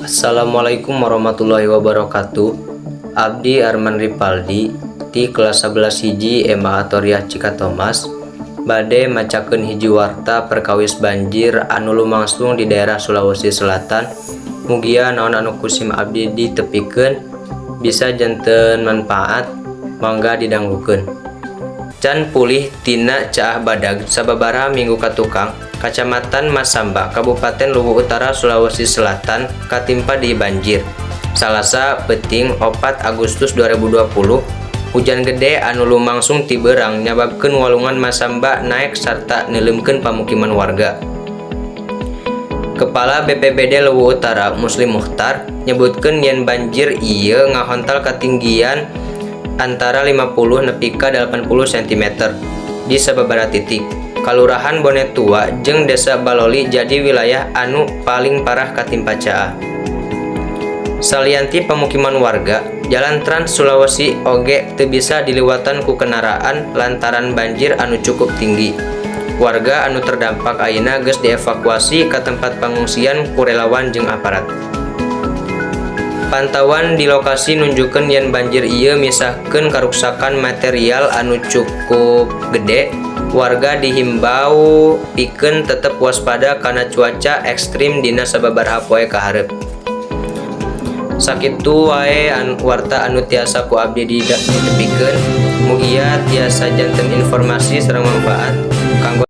Assalamualaikum warahmatullahi wabarakatuh. Abdi Arman Ripaldi ti kelas 11 hiji MA Athoriyah Cikatomas bade macakeun hiji warta perkawis banjir anu lumangsung di daerah Sulawesi Selatan. Mugia naon anu ku sim abdi ditepikeun bisa janten manfaat. Mangga didangukeun. Can pulih tina caah badag sababaraha minggu katukang, Kacamatan Masamba, Kabupaten Luwu Utara, Sulawesi Selatan katimpa deui banjir. Salasa peuting 4 Agustus 2020, hujan gede anu lumangsung ti beurang nyababkeun walungan Masamba naek sarta neuleumkeun pamukiman warga. Kepala BPBD Luwu Utara, Muslim Mukhtar, nyebutkeun yen banjir ieu ngahontal katinggian antara 50 nepi ka 80 cm di sababaraha titik. Kalurahan Bonetua jeung Desa Baloli jadi wilayah anu paling parah katimpa caah. Salian ti pamukiman warga, Jalan Trans Sulawesi oge teu bisa diliwatan ku kendaraan lantaran banjir anu cukup tinggi. Warga anu terdampak ayeuna geus dievakuasi ka tempat pangungsian ku relawan jeung aparat. Pantauan di lokasi nunjukkeun yen banjir ieu misahkeun karuksakan material anu cukup gede. Warga dihimbau pikeun tetep waspada kana cuaca ekstrim dina sababaraha poe kaharep. Sakitu wae warta anu tiasa ku abdi ditepikeun. Mugia tiasa janten informasi sareng manfaat kanggo